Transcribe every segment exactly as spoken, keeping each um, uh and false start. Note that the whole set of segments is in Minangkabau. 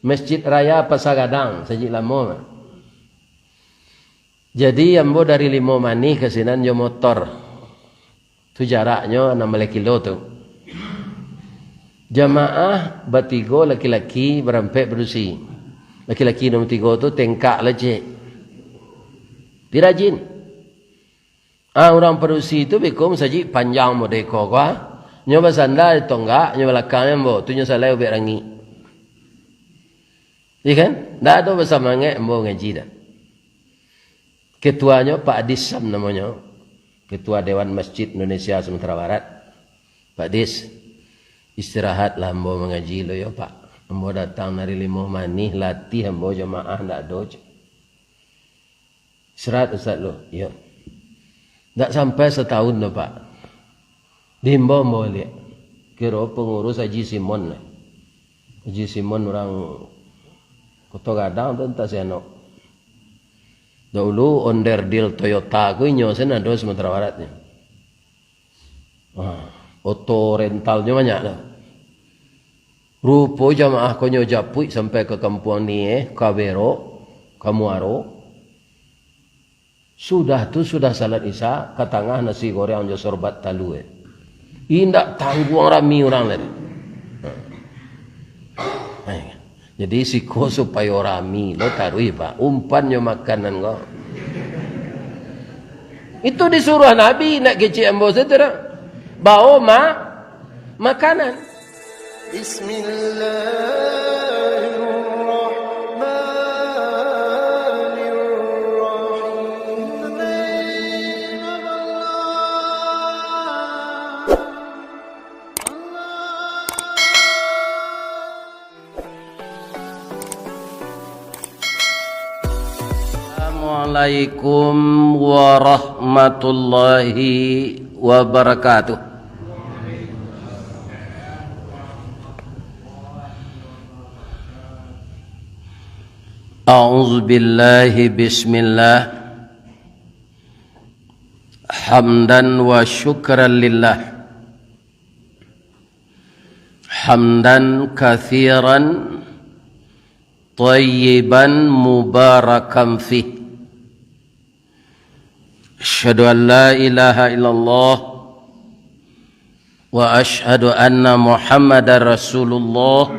Masjid Raya Pasar Gadang, sajik lamo. Jadi, ambo dari Limau Manih ka sinan jo motor. Tu jaraknyo anam baleh kilo tu. Jamaah batigo laki-laki, barampek padusi. Laki-laki nomor tigo tu tengkak lah, cek. Pi rajin. Ah, urang padusi tu beko masajik panjang modeko ko, ah. Nyo basanda di tonggak, nyo balakang ambo, tu nyo salai ubek rangik. Iya kan? Ndak ado basamangek ambo ngaji dah. Ketuanyo Pak Adis Sam namonyo. Ketua Dewan Masjid Indonesia Sumatera Barat. Pak Adis, istirahatlah ambo mangaji lo yo, Pak. Ambo datang dari Limau Manih, latih ambo jamaah ndak ado, cek. Istirahat, Ustaz, lo. Iyo. Ndak sampai satahun doh, Pak. Diimbau ambo baliak. Kiro pangurus Haji Simon lah. Haji Simon urang Koto Gadang tu, antah sianok. Dahulu onderdil Toyota ko inyo sen ado Sumatera Barat nyo. Ha, oto rentalnyo banyak tu. Rupo jamaah ko nyo japuik sampai ka Kampuang Nieh, ka Berok, ka Muaro. Sudah tu, sudah salat Isya, ka tangah nasi goreng jo sorbat talua. Indak tangguang rami urang tadi. Jadi, siko supayo rami lo taruih, Pak. Umpan nyo makanan ko. Itu disuruah Nabi, nak kecek ambo sajo tu dah. Bawa ma-, makanan. Bismillahirrahmanirrahim. Assalamualaikum warahmatullahi wabarakatuh. A'udzubillahi, bismillah. Hamdan wa syukran lillah. Hamdan katsiran thayyiban mubarakan fih. Asyhadu an la ilaha illallah wa asyhadu anna Muhammadar Rasulullah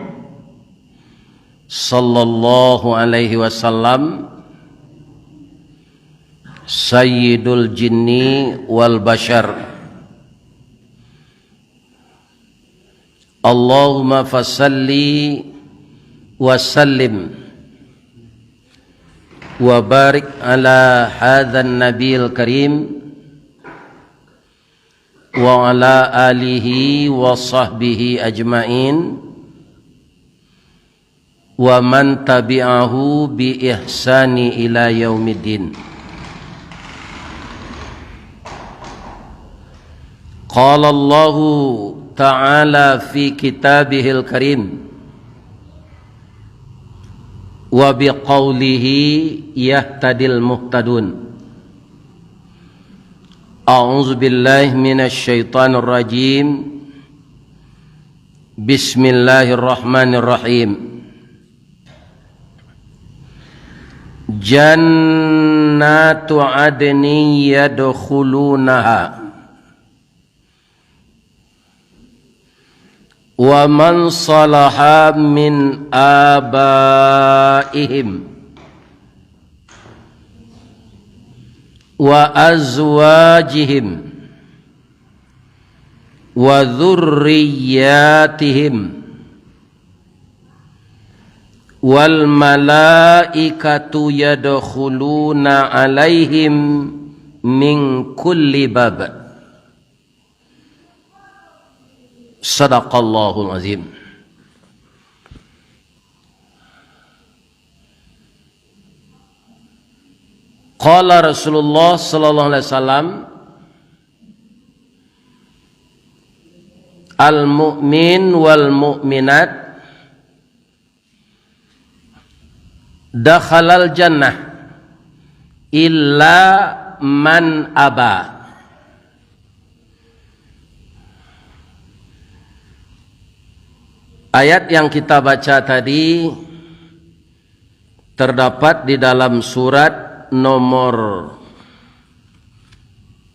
sallallahu alaihi wasallam, sayyidul jinni wal bashar. Allahumma fasalli wa sallim wa barik ala hadzan nabiyil karim wa ala alihi wa sahbihi ajmain wa man tabi'ahu bi ihsani ila yaumiddin. Qala Allahu ta'ala fi kitabihil karim, wa bi qaulihi yahtadil muhtadun. A'udzu billahi minasy syaithanir rajim. Bismillahirrahmanirrahim. Jannatu adnin yadkhulunaha. Wa man salaha min abaihim wa azwajihim wa dzurriyyatihim, wal malaikatu yadkhuluna alaihim min kulli bab. Sadaqallahul azim. Qala Rasulullah sallallahu alaihi wasallam, al-mu'min wal mu'minat dakhalal jannah illa man aba. Ayat yang kita baca tadi terdapat di dalam surat nomor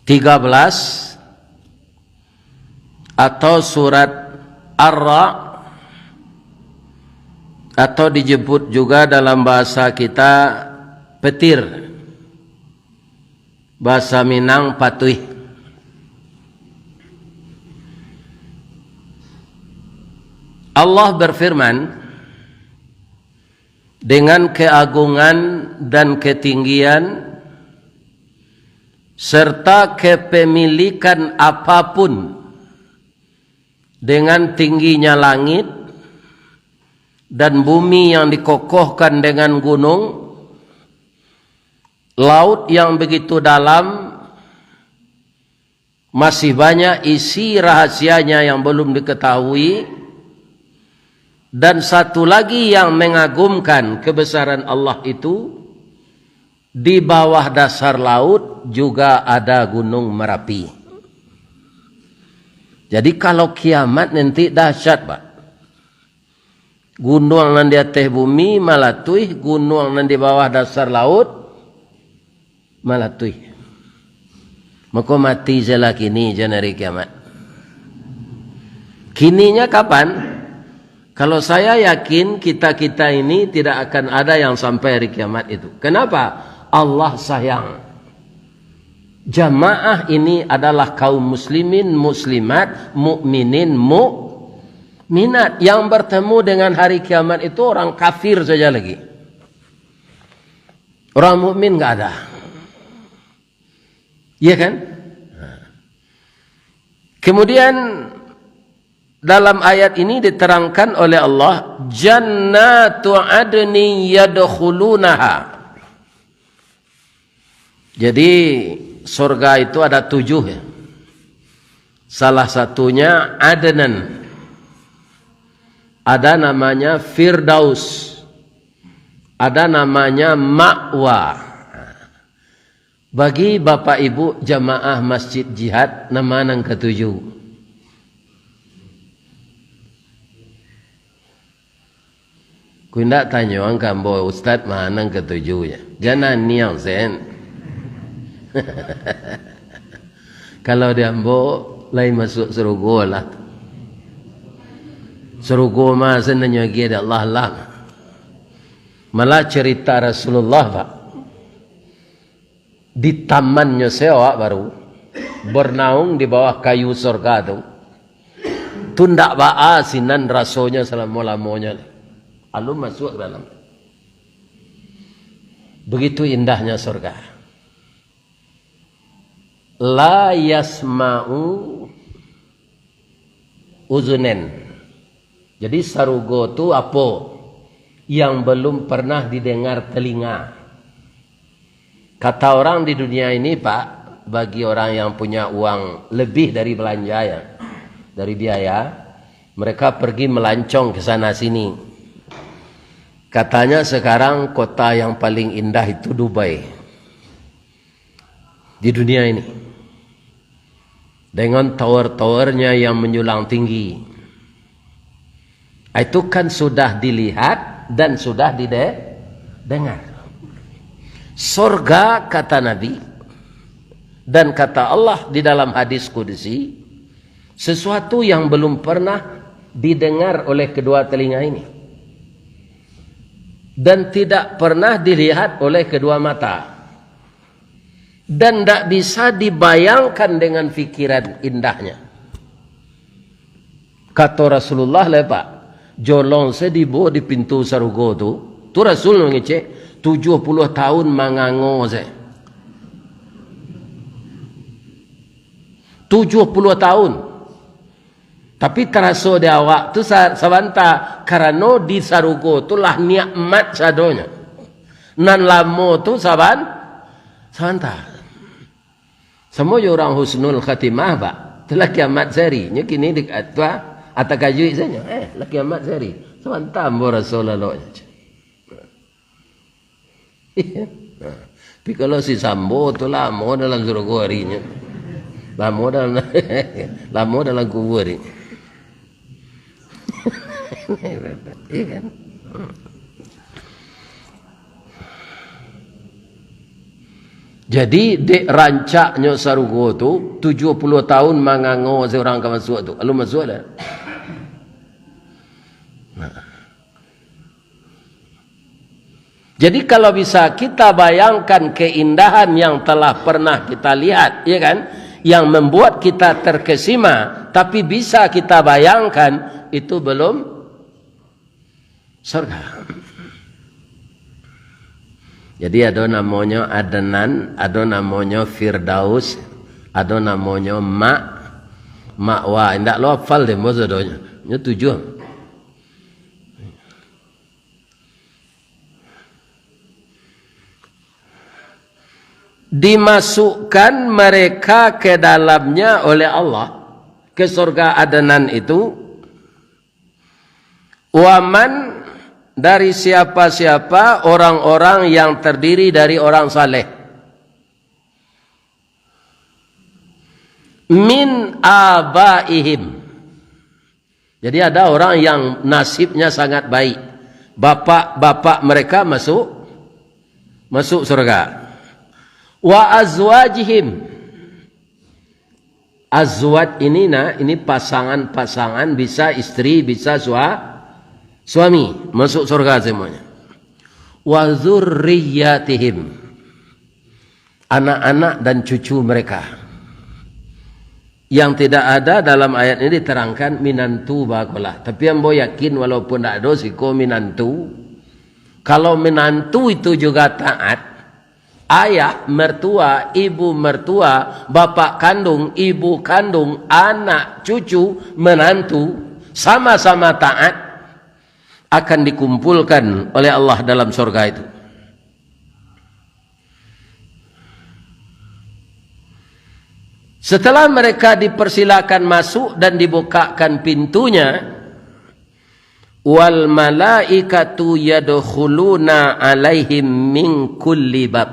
tiga belas atau surat Ar-Ra', atau dijemput juga dalam bahasa kita petir, bahasa Minang patuih. Allah berfirman, dengan keagungan dan ketinggian, serta kepemilikan apapun, dengan tingginya langit dan bumi yang dikokohkan dengan gunung, laut yang begitu dalam, masih banyak isi rahasianya yang belum diketahui, dan satu lagi yang mengagumkan kebesaran Allah itu, di bawah dasar laut juga ada Gunung Merapi. Jadi, kalau kiamat nanti dahsyat, Pak. Gunuang nan di ateh bumi malatuih, gunuang nan di bawah dasar laut malatuih. Mako mati se lah kini, jan hari kiamat. Kininya kapan? Kalau saya yakin, kita-kita ini tidak akan ada yang sampai hari kiamat itu. Kenapa? Allah sayang. Jamaah ini adalah kaum muslimin, muslimat, mukminin, mukminat. Yang bertemu dengan hari kiamat itu orang kafir saja lagi. Orang mukmin nggak ada. Iya kan? Kemudian dalam ayat ini diterangkan oleh Allah, "Jannatu adnin yadkhulunaha." Jadi, surga itu ada tujuh, ya. Salah satunya Adnan. Ada namanya Firdaus. Ada namanya Ma'wa. Bagi Bapak Ibu jamaah Masjid Jihad, nama nan katuju? Ku indak tanyo ang ka ambo, "Ustaz, ma nan katuju?" Jan aniang sen. Kalau di ambo, lai masuak sarugo lah. Sarugo ma sen nanyo agiah dek Allah lah. Malah cerita Rasulullah, Pak. Di tamannyo se awak baru, bernaung di bawah kayu sorga tu. Tu ndak baa sinan rasonyo salamo-lamonyo. Alun masuak ka dalam. Begitu indahnya sorga. La yasma'u uzunen. Jadi, sarugo tu apo yang belum pernah didengar telinga? Kata orang di dunia ini, Pak, bagi orang yang punya uang lebih dari belanja, ya, dari biaya, mereka pergi melancong ke sana sini. Katanya sekarang kota yang paling indah itu Dubai di dunia ini, dengan tower-towernya yang menjulang tinggi. Itu kan sudah dilihat dan sudah didengar. Sorga, kata Nabi, dan kata Allah di dalam hadis kudusi, sesuatu yang belum pernah didengar oleh kedua telinga ini dan tidak pernah dilihat oleh kedua mata. Dan ndak bisa dibayangkan dengan pikiran indahnya. Kato Rasulullah lai, Pak, jolong se dibo di pintu sarugo tu, tu Rasul mangecek, tujuah puluah tahun mangango se. Tujuah puluah tahun. Tapi taraso di awak tu sa-, sabanta, karano di sarugo tu lah nikmat sadonyo. Nan lamo tu saban-, sabanta. Samo jo urang husnul khatimah, Pak. Tu lah kiamat sahari. Nyo kini di, tu lah, atakajuik sajo. Eh, lah kiamat sahari. Sabanta ambo raso laloknyo. Iyo. Nah, tapi kalau si Sambo tu lamo dalam surugo arinyo. Lamo dalam, lamo dalam kubua arinyo. Iyo kan? Jadi, dek rancaknyo sarugo tu, tujuah puluah tahun mangango se urang ka masuak tu. Alun masuak dah. Nah. Jadi, kalau bisa kita bayangkan keindahan yang telah pernah kita lihat, ya kan? Yang membuat kita terkesima, tapi bisa kita bayangkan, itu belum surga. Jadi, ado namonyo Adnan, ado namonyo Firdaus, ado namonyo Mak, Makwa. Indak lo hafal deh, mo sadonyo. Nyo tujuah. Dimasukkan mereka ke dalamnya oleh Allah, ke surga Adnan itu, waman, dari siapa-siapa orang-orang yang terdiri dari orang saleh. Min abaihim. Jadi, ada orang yang nasibnya sangat baik. Bapak-bapak mereka masuk, masuk surga. Wa azwajihim. Azwaj ini, nah, ini pasangan-pasangan, bisa istri, bisa sua-, suami, masuk surga semuanya. Wa dzurriyyatihim. Anak-anak dan cucu mereka. Yang tidak ada dalam ayat ini diterangkan minantu bakolah. Tapi ambo yakin walaupun ndak ado siko minantu, kalau minantu itu juga taat, ayah mertua, ibu mertua, bapak kandung, ibu kandung, anak, cucu, menantu, sama-sama taat, akan dikumpulkan oleh Allah dalam surga itu. Setelah mereka dipersilakan masuk dan dibukakan pintunya, wal malaikatu yadkhuluna alaihim min kulli bab.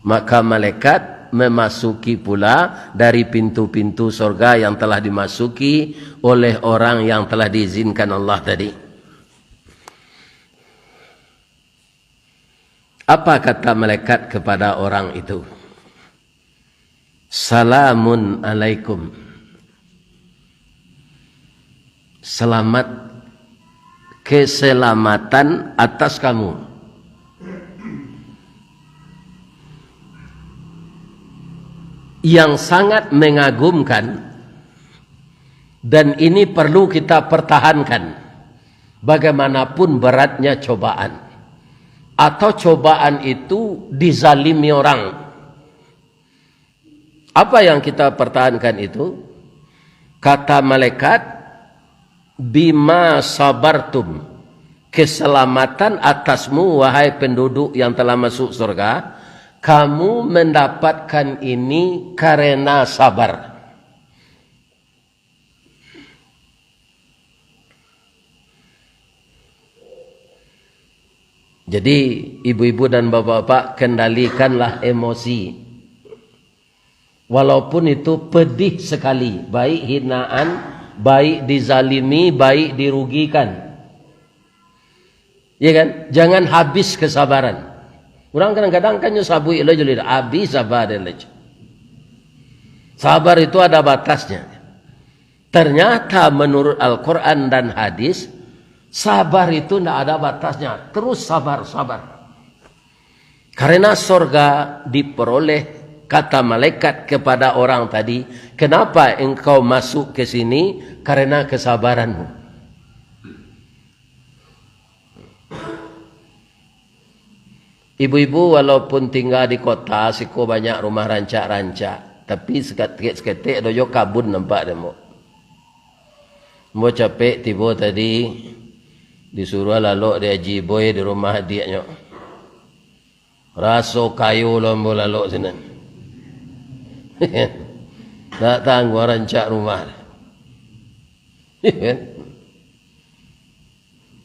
Maka malaikat memasuki pula dari pintu-pintu sorga yang telah dimasuki oleh orang yang telah diizinkan Allah tadi. Apa kata malaikat kepada orang itu? "Salamun alaikum." Selamat, keselamatan atas kamu. Yang sangat mengagumkan, dan ini perlu kita pertahankan, bagaimanapun beratnya cobaan, atau cobaan itu dizalimi orang. Apa yang kita pertahankan itu? Kata malaikat, "Bima sabartum," keselamatan atasmu, wahai penduduk yang telah masuk surga, kamu mendapatkan ini karena sabar. Jadi, ibu-ibu dan bapak-bapak, kendalikanlah emosi. Walaupun itu pedih sekali, baik hinaan, baik dizalimi, baik dirugikan. Ya kan? Jangan habis kesabaran. Urang kadang-kadang kan nyo sabuik lo jo lidah, habis sabar dek lo. Sabar itu ada batasnya. Ternyata menurut Al-Quran dan hadis, sabar itu ndak ada batasnya. Terus sabar, sabar. Karena sorga diperoleh, kata malaikat kepada orang tadi, "Kenapa engkau masuk ke sini? Karena kesabaranmu." Ibu-ibu, walaupun tingga di kota, siko banyak rumah rancak-rancak, tapi sekat-, saketek-saketek ado jo kabun nampak dek ambo. Ambo capek tibo tadi, disuruah lalok dek Haji Boy di rumah adiaknyo. Raso kayo lo ambo lalok sinan. Ndak tangguang rancak rumah.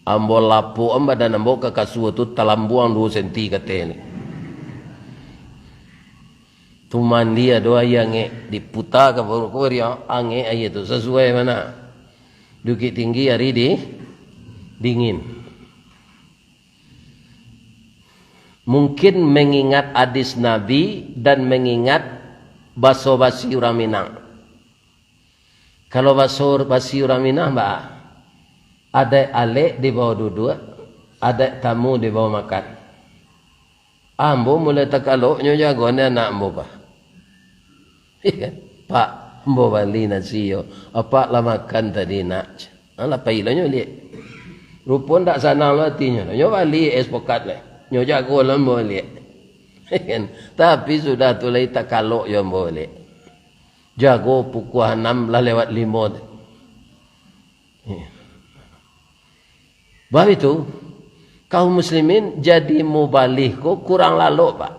Ambo lapuakan badan ambo ka kasua tu, talambuang duo senti kateh ni. Tu mandi ado aia angek, diputa ka paruik ko, dia angek aia tu, sasuai bana. Bukik Tinggi ari di, dingin. Mungkin mengingat hadis Nabi dan mengingat baso basi urang Minang. Kalau baso basi urang Minang, ba, adaik alek dibao duduak, adaik tamu dibao makan. Ambo mulai takaloknyo jago ni anak ambo, bah. Pak, ambo bali nasi yo. Apak lah makan tadi, nak. Alah, pai lo nyo liak. Rupo ndak sanang lo atinyo. Nyo bali es pokat lai. Nyo jago lah ambo liak. Kan? Tapi sudah tu lai takalok yo ambo liak. Jago pukua anam lah lewat limo tu. Bah itu, kaum muslimin jadi mubalih ko kurang lalok, Pak.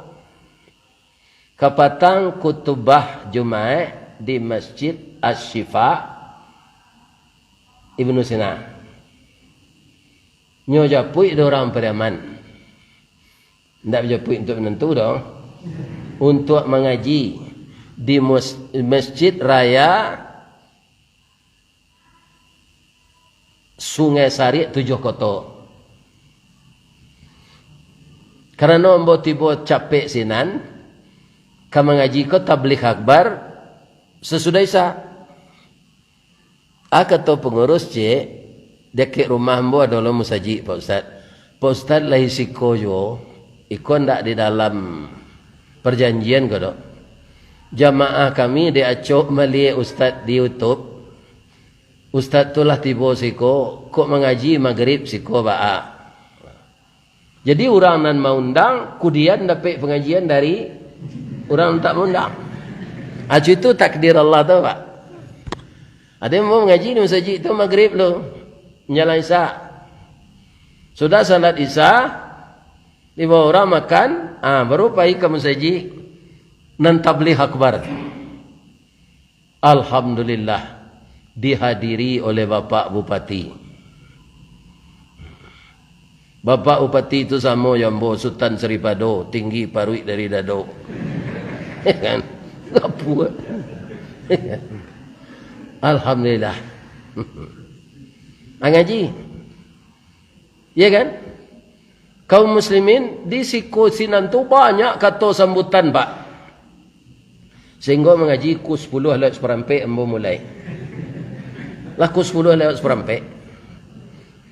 Kapatang kutubah Jumaik di Masjid Asy-Syifa Ibnu Sina. Nyo japuik dek urang Pariaman. Ndak japuik untuak minantu doh. Untuak mangaji di mus-, Masjid Raya Sungai Sarik Tujuah Koto. Karano ambo tibo capek sinan, ka mangaji ko tabligh akbar sasudah Isya. Ah, kato pangurus, "Cek, dakek rumah ambo ado lo musajik, Pak Ustad." "Pak Ustad lai siko juo, iko ndak di dalam parjanjian ko doh. Jamaah kami dek acok maliek Ustad di YouTube. Ustad tu lah tibo siko, kok mangaji magrib siko baa." Jadi, urang nan maundang, kudian dapek pangajian dari urang nan tak maundang. Acu itu takdir Allah tu, Pak. Ado ambo mangaji di musajik tu magrib tu, manjalang Isya. Sudah salat Isya, dibawa urang makan, ah, baru pai ka musajik nan tabligh akbar. Alhamdulillah, dihadiri oleh Bapak Bupati. Bapak Bupati tu samo jo ambo, Sutan Saripado, tinggi paruik dari dado. Kan? Gapua. Alhamdulillah. Ah, ngaji. Ya kan? Kaum muslimin, di siko sinan tu banyak kato sambutan, Pak. Sahinggo mangaji pukua sapuluah lewat saparampek ambo mulai. Lah pukua sapuluah lewat saparampek.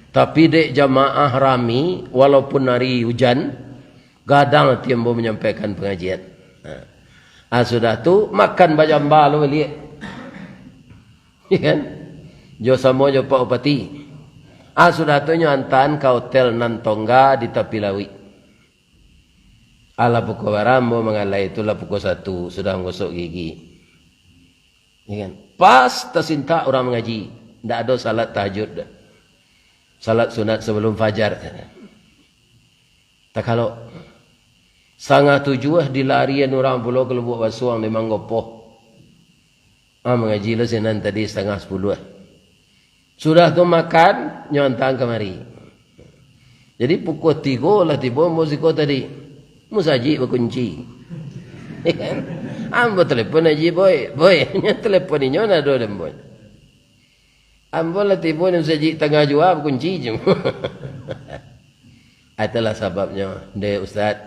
Tapi dek jamaah rami, walaupun ari ujan, gadang ati ambo manyampaikan pangajian. Ha. Ah, sudah tu, makan bajamba lo baliak. Iya kan? Jo samo jo Pak Bupati. Ah, sudah tu nyo antaan ka hotel nan tongga di tapi lauik. Alah pukua bara ambo mangalai tu lah pukua satu, sudah manggosok gigi. Iya kan? Pas tasintak urang mangaji, ndak ado salat tahajud doh. Salat sunat sabalum fajar. Takalok. Satangah tujuah dilarian urang pulo ka Lubuak Basuang di Manggopoh. Ah, mangaji lo sinan tadi satangah sapuluah. Sudah tu makan, nyo antaan kamari. Jadi pukua tigo lah tibo ambo siko tadi. Musajik bakunci. Ambo telepon Haji Boy. Boy, nyo telepon inyo nado den, Boy. Ambo lah tibo di musajik tangah juo bakunci, ceh. Itulah sababnyo, dek Ustaz.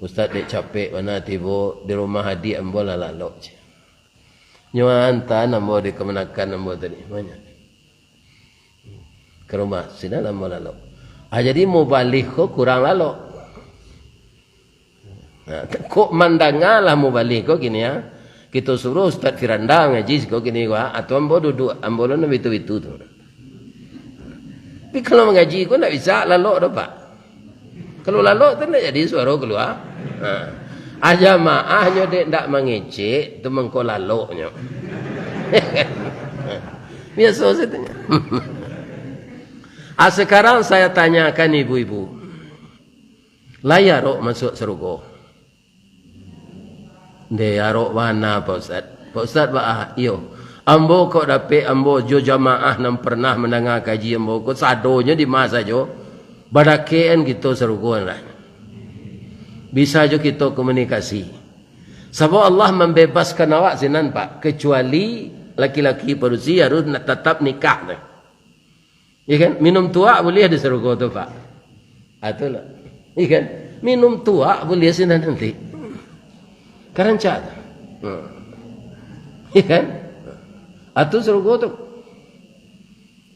Ustaz dek capek bana tibo di rumah adiak ambo lah lalok, ceh. Nyo antaan ambo di kamanakan ambo tadi, banyak. Ka rumah, sinan lah ambo lalok. Ah, jadi mubalih ko kurang lalok. Nah, kok mandanga lah mubalih ko kini, ah. Kito suruah Ustaz Firanda ngaji siko kini ko, ah, atau ambo duduak, ambo lo nan bitu-bitu tu. Tapi kalau mangaji ko ndak bisa lalok doh, Pak. Kalau lalok tu ndak jadi suaro kalua. Ha. Ah, jamaahnyo dek ndak mangecek, tu mangko laloknyo. Biaso sajo. Ah, sekarang saya tanyakan ibu-ibu. Lai arok masuak sarugo? Ndeh, arok bana, Pak Ustaz. Pak Ustaz, baa? Iyo. Ambo kok dapek ambo jo jamaah nan pernah mandanga kaji ambo ko sadonyo di ma sajo, badakekan kito sarugo lah. Bisa jo kito komunikasi. Sabab Allah mambebaskan awak sinan, Pak, kecuali laki-laki padusi harus na-, tatap nikah tu. Iya kan? Minum tuak buliah di sarugo tu, Pak. Ah, tu lah. Iya kan? Minum tuak buliah sinan nanti. Ka rancak tu. Hmm. Iya kan? Atu sarugo tu.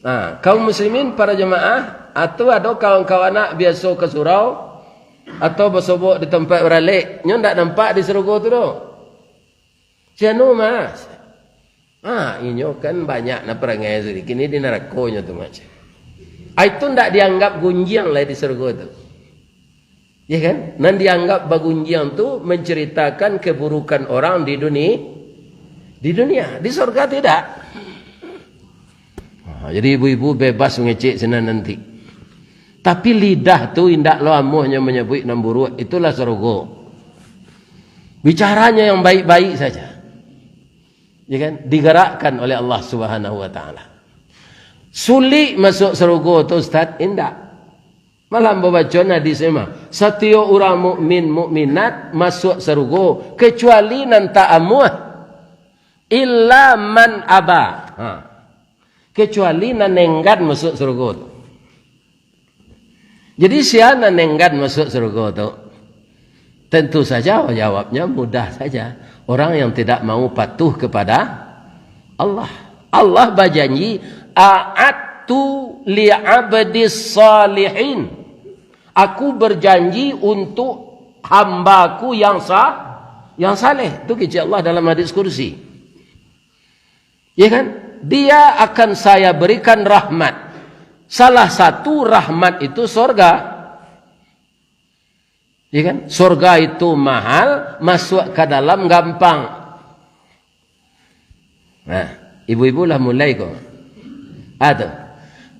Nah, kaum muslimin, para jamaah, atau ado kawan-kawan nak biaso ka surau, atau basobok di tampek baralek, nyo ndak nampak di sarugo tu doh. Si anu, Mas. Ah, inyo kan banyak nah parangai tu, kini di narako nyo tu, Mas. Ah, itu ndak dianggap gunjiang lai di sarugo tu. Ya kan? Nan dianggap bagunjiang tu menceritakan keburukan orang di duni-, di dunia. Di sorga tidak. Ah, jadi ibu-ibu bebas mangecek sinan nanti. Tapi lidah tu indak lo amuahnyo manyabuik nan buruak, itulah sarugo. Bicaranyo yang baik-baik saja. Ya kan? Digerakkan oleh Allah Subhanahu wa Ta'ala. Sulik masuk sarugo tu, Ustaz? Indak. Malah ambo baco hadis mah, satiok urang mukmin mukminat masuak sarugo, kecuali nan tak amuah. Illa man aba. Ha. Kecuali nan enggan masuak sarugo tu. Jadi, sia nan enggan masuak sarugo tu? Tentu saja jawabnya mudah saja. Orang yang tidak mau patuh kepada Allah. Allah bajanji, "A'adtu li abdis salihin." Aku berjanji untuk hamba-Ku yang sa-, yang saleh. Itu kecek Allah dalam hadis kursi. Ya kan? Dia akan Saya berikan rahmat. Salah satu rahmat itu sorga. Ya kan? Sorga itu mahal, masuk ke dalam gampang. Nah, ibu-ibu lah mulai ko. Ah, tu.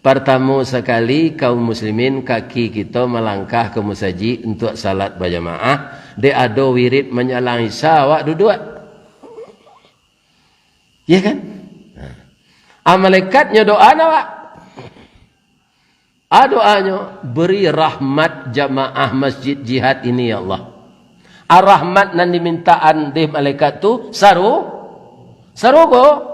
Pertama sekali, kaum muslimin, kaki kita melangkah ke masjid untuk salat berjamaah. Dek ado wirid menjelang Isya, awak duduk. Ya kan? Nah. Ah, malaikatnyo doa nak, Pak? Ah, doanyo, "Beri rahmat jamaah Masjid Jihad ini, ya Allah." Ah, rahmat nan dimintaan dek malaikat tu saru-, sarugo.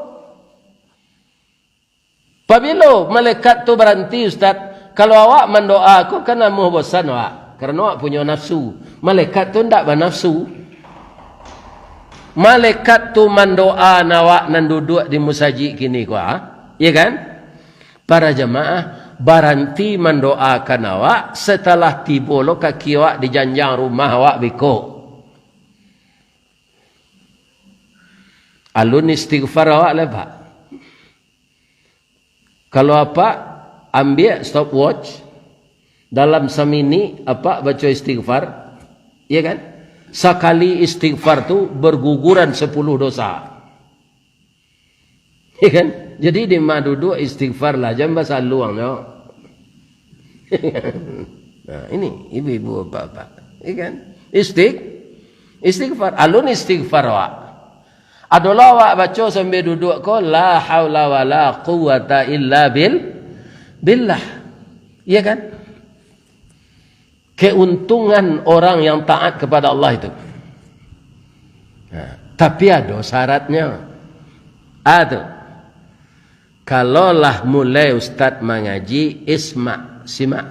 Pabilo malaikat tu baranti, Ustaz? Kalau awak mandoa ko kan amuah bosan awak, karano awak punyo nafsu. Malaikat tu ndak banafsu. Malaikat tu mandoa awak nan duduak di musajik kini ko, ah. Iya kan? Para jamaah, baranti mandoakan awak, satalah tibo lo kaki awak di janjang rumah awak beko. Alun istighfar awak lai, Pak. Kalau apak ambiak stopwatch, dalam saminik apak baco istighfar, iya kan? Sakali istighfar tu berguguran sapuluh dosa. Iya kan? Jadi, di ma duduak istighfar lah, jan basaluang nyo. Nah, ini ibu-ibu, bapak-bapak. Iya kan? Istig-, istighfar. Alun istighfar awak. Adolah awak baco sambil duduak ko, "La haula wala quwwata illa bil-, billah." Iya kan? Keuntungan orang yang taat kepada Allah itu. Nah, tapi ado syaratnyo. Ah, tu. Kalau lah mulai ustaz mangaji, isma', simak.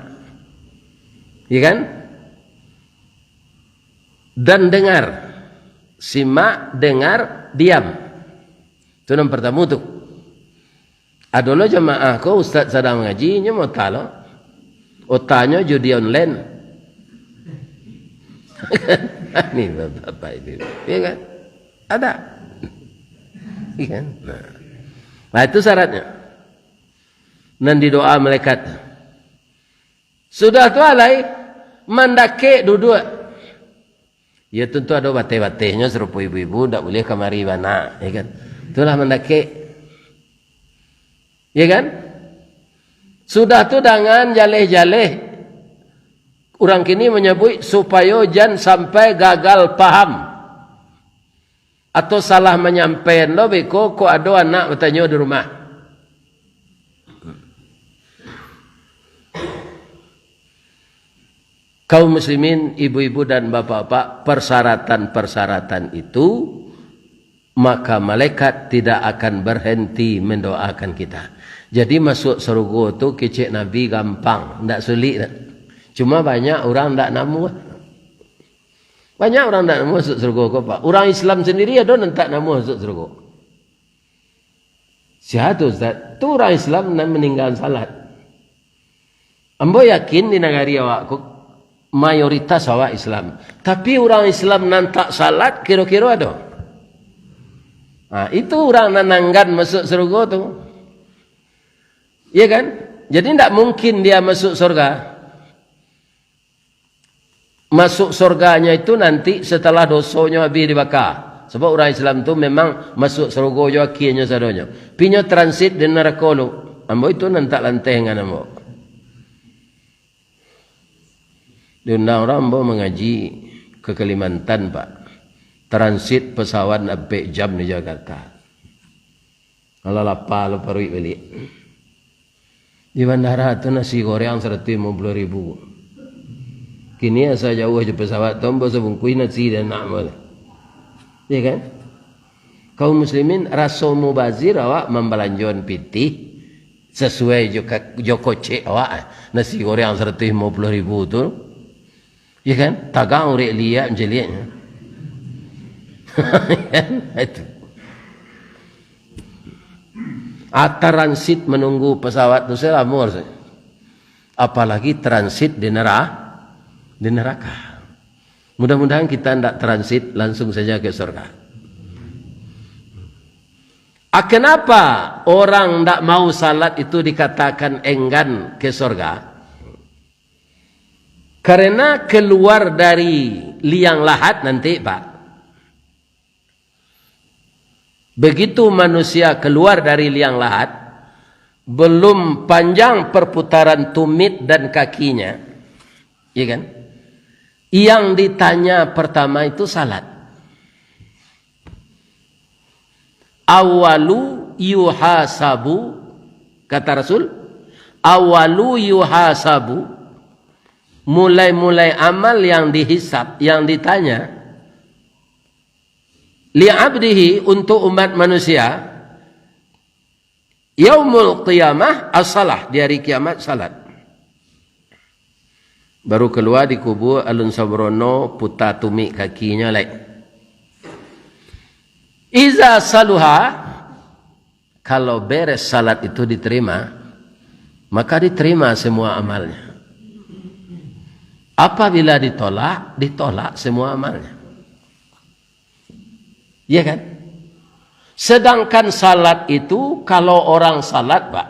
Iya kan? Dan dengar. Simak, dengar, diam. Tu nan partamo tu. Ado lo jamaah ko, ustaz sadang mangaji, inyo mota lo. Otanyo judi online. Ni bapak-bapak ini. Iya kan? Ada. Iya kan? Nah. Nah, itu syaratnyo. Nan didoa malaikat. Sudah tu alai, mandakek duduak. Ya, tentu ado bateh-batehnyo, sarupo ibu-ibu, ndak buliah kamari bana, ya kan? Itulah mandakek. Ya kan? Sudah tu, dangan jaleh-jaleh. Urang kini manyabuik supayo jan sampai gagal paham. Atau salah manyampaian lo beko, kok ado anak batanyo di rumah. Kaum muslimin, ibu-ibu dan bapak-bapak, persyaratan-persyaratan itu, maka malaikat tidak akan berhenti mendoakan kita. Jadi, masuk sarugo tu kecek Nabi gampang, ndak sulik dah. Cuma banyak urang ndak namuah. Banyak urang ndak namuah masuak sarugo ko, Pak. Urang Islam sandiri ado nan tak namuah masuak sarugo. Sia tu, Ustaz? Tu urang Islam nan maninggakan salat. Ambo yakin di nagari awak ko, mayoritas awak Islam. Tapi urang Islam nan tak salat, kiro-kiro ado? Ha, itu urang nan anggan masuak sarugo tu. Iya kan? Jadi, ndak mungkin dia masuak surga. Masuak surganyo itu nanti setelah dosonyo habih dibaka. Sabab urang Islam tu memang masuak sarugo jo akianyo sadonyo. Pi nyo transit di narako lu. Ambo itu nan tak lanteh ngan ambo. Diundang urang ambo mangaji ka Kalimantan, Pak. Transit pesawat ampek jam di Jakarta. Alah lapa lo paruik baliak. Di bandara tu nasi goreng saratuih limo puluah ribu. Kini asa jauah jo pesawat tu, ambo sabungkuih nasi dek anak ambo tu. Iya kan? Kaum muslimin, raso mubazir awak mambalanjoan pitih sasuai jo ka-, jo kocek awak, eh. Nasi goreng saratuih limo puluah ribu tu. Ya kan? Tagang urek liak mancaliaknyo. Kan? Itu. Ah, transit menunggu pesawat tu selamo rasanya. Apalagi transit di nera-, di neraka. Mudah-mudahan kita ndak transit, langsung saja ke surga. Ah, kenapa orang ndak mau salat itu dikatakan enggan ke surga? Karena keluar dari liang lahat nanti, Pak. Begitu manusia keluar dari liang lahat, belum panjang perputaran tumit dan kakinya, ya kan? Yang ditanya pertama itu salat. "Awalu yuhasabu," kata Rasul, "awalu yuhasabu," mulai-mulai amal yang dihisab, yang ditanya, "li abdihi," untuk umat manusia, "yaumul qiyamah as-salah," di hari kiamat, salat. Baru kalua di kubua, alun saborono puta tumik kakinyo lai. "Iza saluha," kalau beres salat itu diterima, maka diterima semua amalnya. Apabila ditolak, ditolak semua amalnya. Iya kan? Sedangkan salat itu, kalau orang salat, Pak,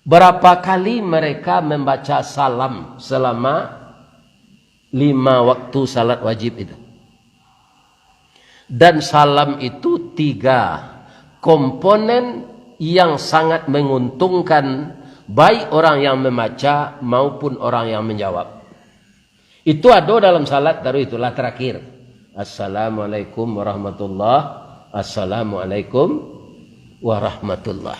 berapa kali mereka membaca salam selama lima waktu salat wajib itu? Dan salam itu tiga komponen yang sangat menguntungkan, baik orang yang membaca maupun orang yang menjawab. Itu ado dalam salat taruih itulah terakhir. "Assalamualaikum warahmatullah. Assalamualaikum warahmatullah."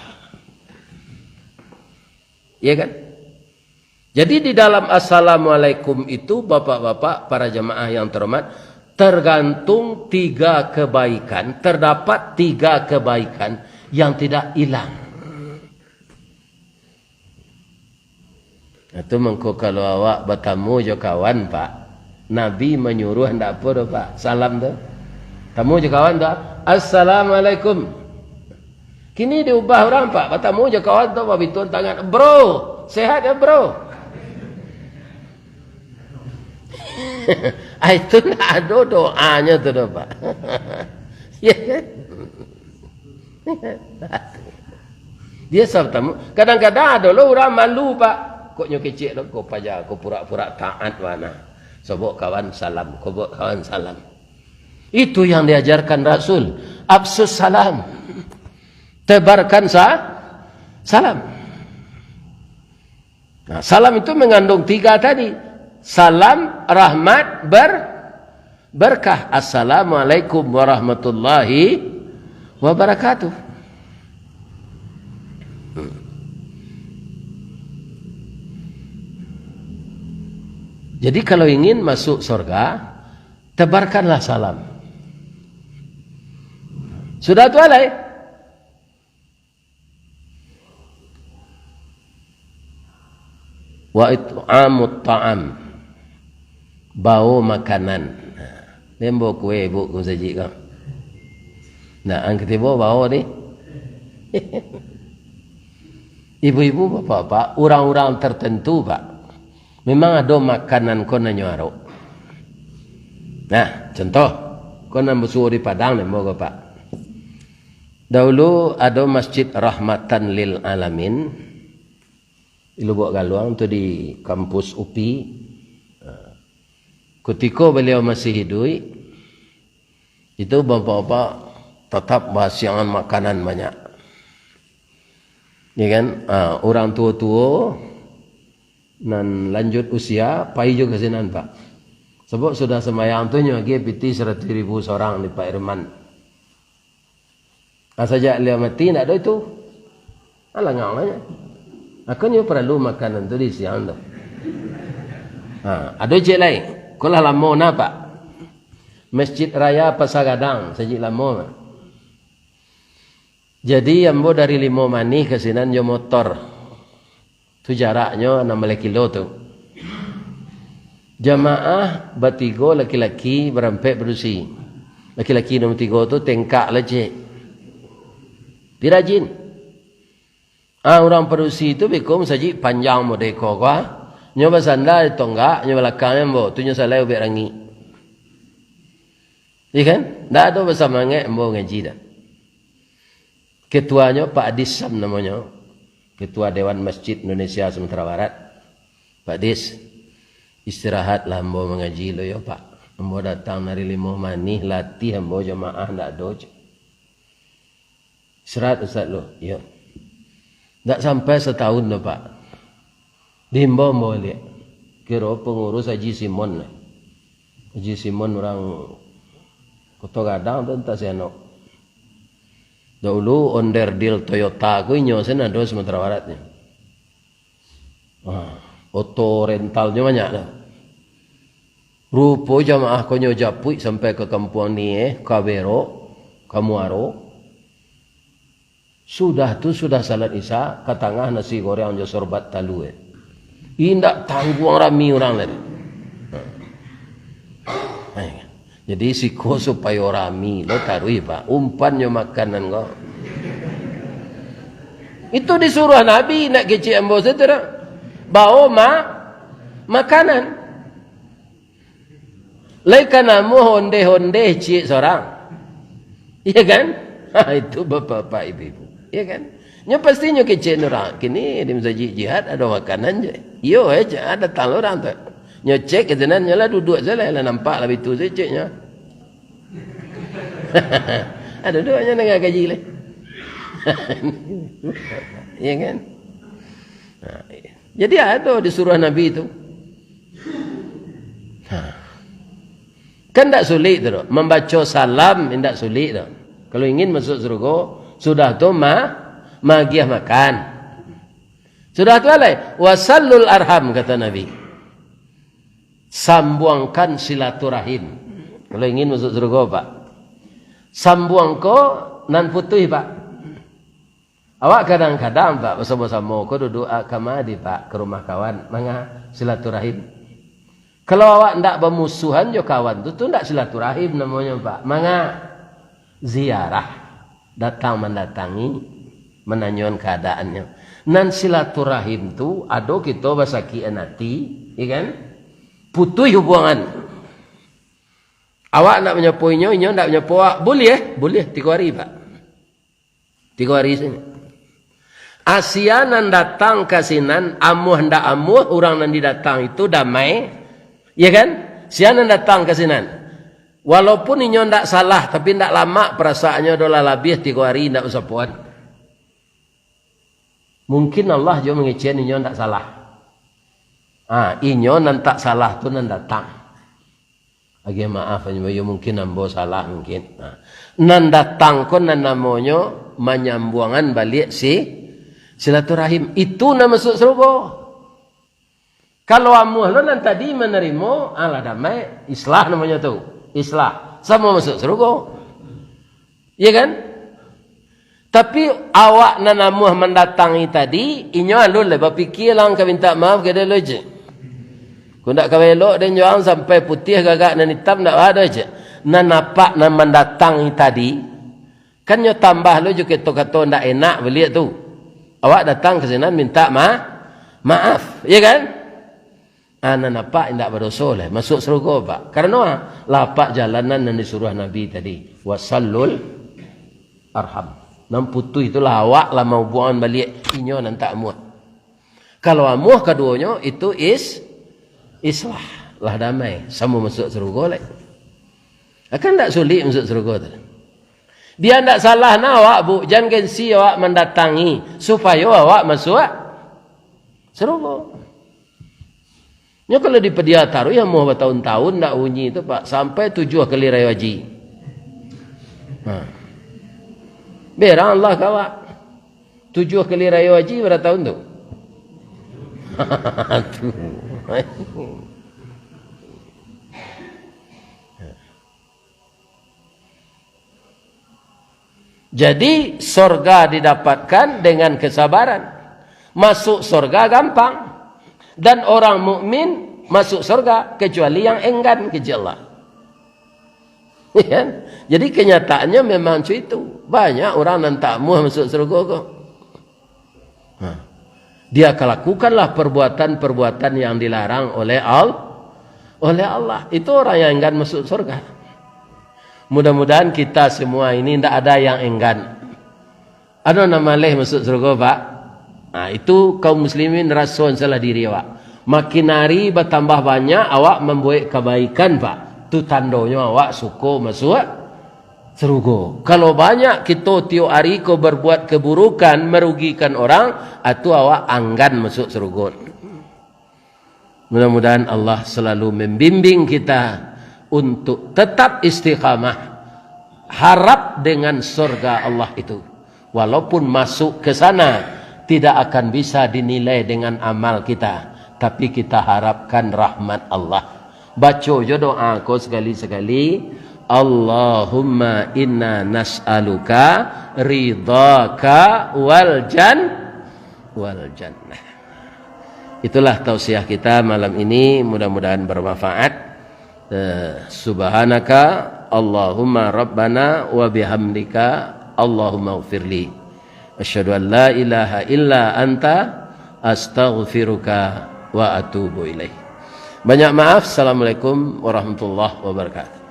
Ya kan? Jadi di dalam assalamualaikum itu, bapak-bapak, para jamaah yang terhormat, tergantung tiga kebaikan, terdapat tiga kebaikan yang tidak hilang. Nah, tu mangko kalau awak batamu jo kawan, Pak, Nabi manyuruah ndak apo doh, Pak, salam tu. Tamu jo kawan tu, "Assalamualaikum." Kini diubah urang, Pak, batamu jo kawan tu, babituan tangan, "Bro, sehat ya, bro?" Ah, itu ndak ado doanyo tu doh, Pak. Ya kan? Biaso batamu. Kadang-kadang ado lo urang malu, Pak. Kok nyo kecek lo, ko paja, ko pura-pura taat bana. Sobok kawan salam, ko bok kawan salam. Itu yang diajarkan Rasul. Afsus salam. Tebarkan sa-, salam. Nah, salam itu mengandung tiga tadi. Salam, rahmat, ber-, berkah. Assalamualaikum warahmatullahi wabarakatuh. Jadi, kalau ingin masuk surga, tebarkanlah salam. Sudah tu alai. Wa it'amut ta'am, bao makanan. Lembo kue ibuk ko sajik ko. Nah, ang katibo bao ni. Ibu-ibu, bapak-bapak, urang-urang tertentu, Pak, memang ado makanan ko nan nyo arok. Nah, contoh, ko nan basuo di Padang, lembo ko, Pak. Dahulu ado Masjid Rahmatan lil Alamin di Lubuak Galuang tu, di kampus upi. Nah, kutiko baliau masih hiduik, itu bapak-bapak tatap basiangan makanan banyak. Ya kan? Ah, urang tuo-tuo nan lanjut usia, pai jo ka sinan, Pak. Sabab sudah sambayang tu nyo agiah pitih saratuih ribu sorang di Pak Irman. Ah, sajak baliau mati, ndak ado itu. Ah, langang lah nyo. Mako nyo paralu makanan tu di siang tu. Ha, ado ciek lai. Ko lah lamo nah, Pak. Masjid Raya Pasar Gadang, sajik lamo mah. Jadi, ambo dari Limau Manih ka sinan jo motor. Tu jaraknyo anam baleh kilo tu. Jamaah batigo laki-laki, barampek padusi. Laki-laki nomor tigo tu tengkak lah ciek. Pi rajin. Ah, urang padusi tu beko masajik panjang modeko ko, ah. Nyo basanda di tonggak, nyo balakang ambo, tu nyo salai ubek rangik. Iya kan? Ndak ado basamangaik ambo ngaji dah. Ketuanyo Pak Adis Sam namonyo. Ketua Dewan Masjid Indonesia Sumatera Barat. "Pak Dis, istirahatlah ambo mangaji lo yo, Pak. Ambo datang dari Limau Manih, latih ambo jamaah ndak ado, cek. Istirahat, Ustaz, lo." "Iyo." Ndak sampai satahun doh, Pak. Diimbau ambo baliak. Kiro pangurus Haji Simon lah. Haji Simon urang Koto Gadang tu, antah sianok. Dahulu onderdil Toyota ko inyo sen ado Sumatera Barat ni. Ah, oto rentalnyo banyak tu. Rupo jamaah ko nyo japuik sampai ka Kampuang Nieh, ka Berok, ka Muaro. Sudah tu, sudah salat Isya, ka tangah nasi goreng jo sorbat talua. Indak tangguang rami urang tadi. Jadi, siko supayo rami lo taruih, Pak. Umpannyo makanan ko. Itu disuruah Nabi, nak kecek ambo sajo tu dah. Bao ma-, makanan. Lai ka namuah ondeh-ondeh ciek sorang. Iya kan? Ha, itu bapak-bapak, ibu-ibu. Iya kan? Nyo pasti nyo kecek urang. Kini di masajik Jihad ado makanan je. Iyo, eh, cek, ah, datang lo urang tu. Nyo cek ka sinan, nyo lah duduak sajo lah, lah nampak lah bitu sajo ceknyo. Ah, duduak nyo danga kaji lah. Iya kan? Ha, iya. Jadi ado disuruah Nabi tu. Ha. Kan ndak sulik tu doh. Mambaco salam indak sulik doh. Kalau ingin masuk surga, sudah tu ma-, maagiah makan. Sudah tu alai, "Wasalul arham," kata Nabi. "Sambuangkan silaturahim." Kalau ingin masuk surga, Pak. Sambuang ko nan putuih, Pak. Awak kadang-kadang, Pak, basamo-samo ko duduak, ah, kama di, Pak, ka rumah kawan, manga silaturahim. Kalau awak ndak bamusuhan jo kawan tu, tu ndak silaturahim namonyo, Pak. Manga ziarah, datang mandatangi, mananyoan kaadaannyo. Nan silaturahim tu, ado kito basakikan ati, ya kan? Putuih hubungan. Awak ndak manyapo inyo, inyo ndak manyapo awak. Buliah, buliah, tigo ari, Pak. Tigo ari sajo. Sia nan datang ka sinan, amuah ndak amuah, urang nan didatang itu damai, ya kan? Sia nan datang ka sinan, walaupun inyo ndak salah, tapi ndak lamak parasaannyo, doh lah labiah tigo ari ndak basapoan. Mungkin Allah juo mangecekan inyo ndak salah. Ah, inyo nan tak salah tu nan datang. Agiah maaf, yo, mungkin ambo salah, mungkin. Nah, nan datang ko nan namonyo manyambuangan baliak si silaturahim. Itu nan masuak sarugo. Kalau amuah lo nan tadi manarimo, alah damai, islah namonyo tu. Islah. Samo masuak sarugo. Iya kan? Tapi awak nan amuah mandatangi tadi, inyo alun lai bapikia lah ka mintak maaf ka den lo, cek. Ko ndak ka elok den jo ang sampai putiah gagak nan itam ndak ado, cek. Nan apak nan mandatangi tadi, kan nyo tambah lo jo kato-kato ndak enak baliak tu. Awak datang ka sinan minta ma-, maaf, ya kan? Ah, nan apak indak badoso lai, masuak sarugo, Pak. Karano, ah, lah apak jalanan nan disuruah Nabi tadi. Wasallul arham. Nan putuih tu lah awak lah maubuangan baliak, inyo nan tak amuah. Kalau amuah kaduonyo, itu is-, islah. Lah damai, samo masuak sarugo lai. Akan ndak sulik masuak sarugo tu. Dia ndak salah nah awak, Bu. Jan gengsi awak mandatangi, supayo awak masuak sarugo. Nyo kalau dipadia taruih, amuah batahun-tahun ndak bunyi tu, Pak. Sampai tujuah kali rayo haji. Ha. Berang Allah ka awak. Tujuah kali rayo haji bara tahun tu? Tu. Jadi, sorga didapatkan dengan kesabaran. Masuk sorga gampang. Dan orang mukmin masuk sorga, kecuali yang enggan keji Allah. Ya kan? Jadi, kenyataannya memang macam itu. Banyak orang nan tak amuah masuk sarugo ko. Ha. Dia kalakukanlah perbuatan-perbuatan yang dilarang oleh Al-, oleh Allah. Itu orang yang enggan masuk surga. Mudah-mudahan kita semua ini ndak ada yang enggan. Ado nan maleh masuk surga, Pak? Nah, itu kaum muslimin raso salah diri, Pak. Makin hari batambah banyak awak mambuek kabaikan, Pak. Tu tandonyo awak suko masuk sarugo. Kalau banyak kito tiok ari ko berbuat keburukan, merugikan orang, atu awak anggan masuk sarugo. Mudah-mudahan Allah selalu membimbing kita untuk tetap istiqamah, harap dengan surga Allah itu. Walaupun masuk ke sana, tidak akan bisa dinilai dengan amal kita, tapi kita harapkan rahmat Allah. Baco jo doa ko sakali-sakali, "Allahumma inna nas'aluka ridhaka wal jan-, wal jannah." Itulah tausiah kita malam ini, mudah-mudahan bermanfaat. Eh, subhanaka Allahumma rabbana wa bihamdika Allahumma ghfirli. Asyhadu an la ilaha illa anta astaghfiruka wa atubu ilaik. Banyak maaf. Assalamualaikum warahmatullahi wabarakatuh.